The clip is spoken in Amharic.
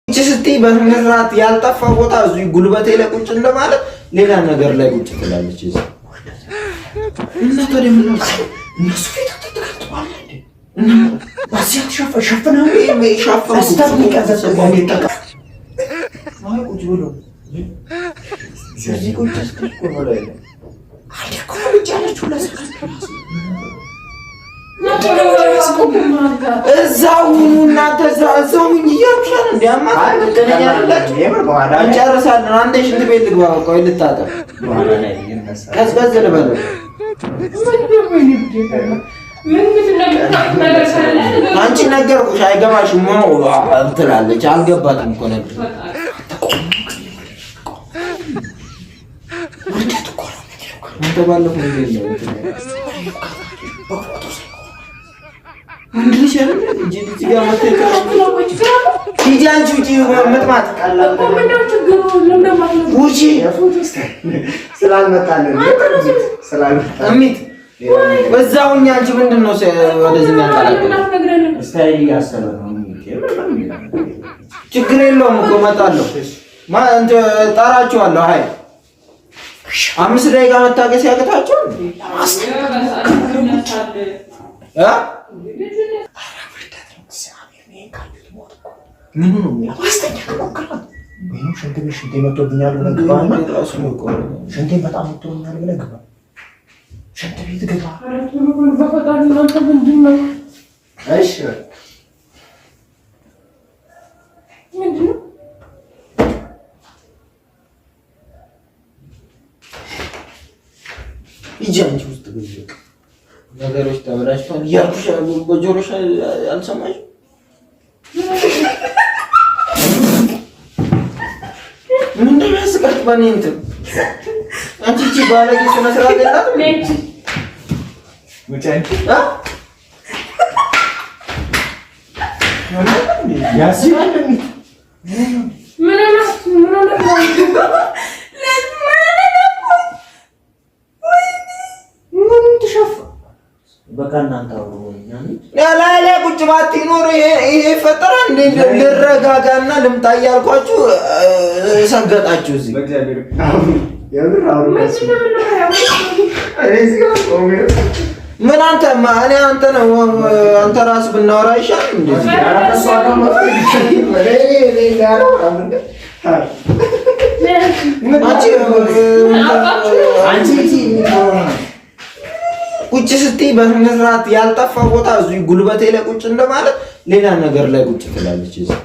ቁጭ ስትይ በስነ ስርዓት ያልጠፋ ቦታ እዚሁ ጉልበቴ ላይ ቁጭ እንደማለት ሌላ ነገር ላይ ቁጭ ትላለች። እዚህ እና ታዲያ ምን እነሱ ፊት ቁጭ ብሎ እዚህ ቁጭ ስትል እኮ ነው ላይ እዛው ሁኑ እናንተ እዛው ሁኝ እያልኩሽ አይደል? እንደ እንጨርሳለን። አንዴ ሽንት ቤት ልግባ፣ ቆይ ልታጠብ፣ ቀዝቀዝ ልበል። አንቺ ነገርኩሽ፣ አይገባሽም ትላለች። አልገባትም እኮ ነገር አንተ ባለፈው እንዴት ነው ወንድ ልጅ አይደል? እንጂ ልጅ ጋር ሂጂ አንቺ ውጪ፣ ምጥማት ውጪ። እሚት እዛው እኛ አንቺ ምንድን ነው ወደዚህ የሚያንቀላቅለው? ችግር የለውም እኮ እመጣለሁ፣ እጠራችኋለሁ። ሀይ 5 ደቂቃ መታገስ ያቅታችኋል? ምኑ ነው ወይም ሽንት ቤት ሽንቴ መጥቶብኛል ብለህ ግባ። ሽንቴን በጣም መጥቶብኛል ብለህ ግባ። ሽንት ቤት ግባ። እሺ ሂጂ አንቺ ውስጥ ግቢ። ነገሮች ተበላሽተዋል እያልኩሽ በጆሮሽ አልሰማሽም? ምንድን ነው ያስቃችሁ? በእኔ እንትን አንቺ ይህቺ ባለጌ ስነ ስርዓት የላትም። በቃ እናንተ ላይ ላይ ቁጭ ባትይ ኖሮ ይሄ ይፈጠራል። እንዴ ልረጋጋና ልምጣ እያልኳችሁ ሰገጣችሁ። እዚህ ምን አንተ እኔ አንተ ነው አንተ ራስህ ብናወራ ይሻል። እንደዚህ አንቺ ቁጭ ስትይ በስነ ስርዓት ያልጠፋ ቦታ እዚሁ ጉልበቴ ላይ ቁጭ እንደማለት ሌላ ነገር ላይ ቁጭ ትላለች። እዚህ